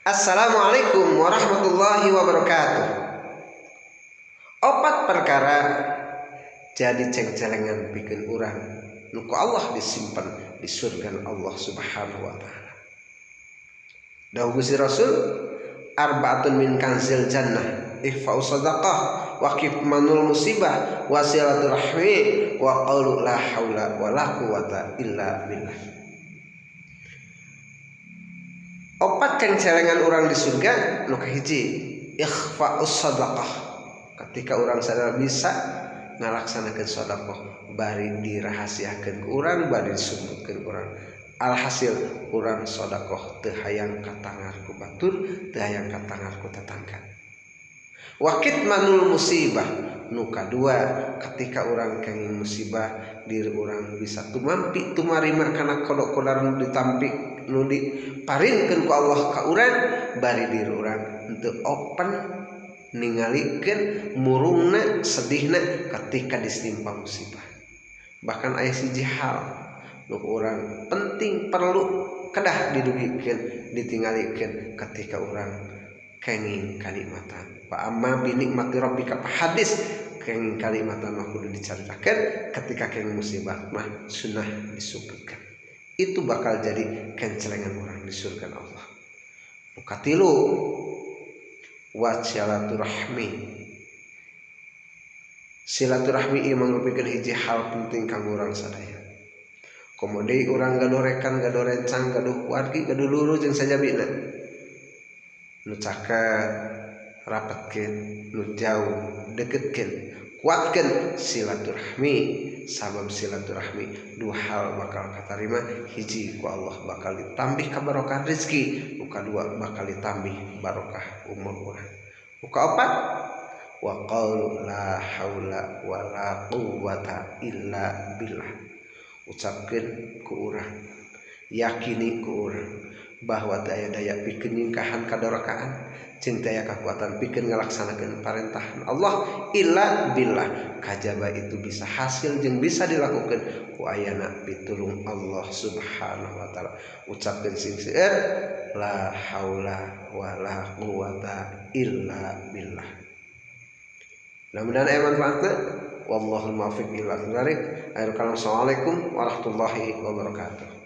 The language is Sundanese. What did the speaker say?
Assalamualaikum warahmatullahi wabarakatuh. Opat perkara jadi cengcelengan pikeun urang nu ku Allah disimpan di surga Allah Subhanahu wa taala. Dawuh Gusti Rasul, arba'atun min kanzil jannah, ikhfa'u sadaqah wa kitmanul musibah wa silaturahmi wa qawlu la haula wa la quwata illa billah. Opat cengcelengan orang di surga nu kahiji ikhfa'us sadaqah, ketika orang sadar bisa ngalaksanakeun sedekah bari dirahasiakeun ku urang, bari disumbutkeun urang, alhasil urang sedekah teu hayang katangar ku batur, teu hayang katangar ku tetangga. Wa kitmanul musibah nu kadua, ketika urang kenging musibah diri urang bisa tumampi tumarima kana kodok kodar nu ditampi nu diparinkeun ku Allah ka urang, bari diri urang henteu open ningalikeun murungna sedihna ketika ditimpa musibah. Bahkan aya siji hal nu urang penting perlu kedah didugikeun ditinggalikeun ketika urang kenging kanikmatan. Wa amma bi nikmati rabbika fahadis, kenging kanikmatan mah kudu dicaritakeun, ketika kenging musibah mah sunnah disebutkan. Itu bakal jadi kencelengan orang di surga Allah. Nu katilu wa silaturahmi. Silaturahmi ieu mangrupikeun hiji hal penting kanggo urang sadaya. Komo deui urang gaduh rekan, gaduh rencang, gaduh wargi, gaduh luru jeung sajabina. Nu caket rapetkeun, nu jauh deketkeun, kuatkeun silaturahmi. Sabab silaturahmi dua hal bakal katarima, hiji ku Allah bakal ditambih kabarokahan rezeki, nu kadua bakal ditambih barokah umur urang. Nu kaopat wa qaulu la haula wala quwwata illa billah. Ucapkeun ku urang, yakini ku urang bahwa teu aya daya pikeun nyingkahan kadorokaan jeung teu aya kakuatan pikeun ngalaksanakeun parentahan Allah illa billah. Kajaba itu bisa hasil jeung bisa dilakukeun ku ayana pitulung Allah Subhanahu wa taala. Ucapkeun sing seueur la haula wala quwata illa billah. Mudah-mudahan aya manfaatna. Wallahul muwaffiq ila aqwamit thariq. Akhir kalam, assalamualaikum warahmatullahi wabarakatuh.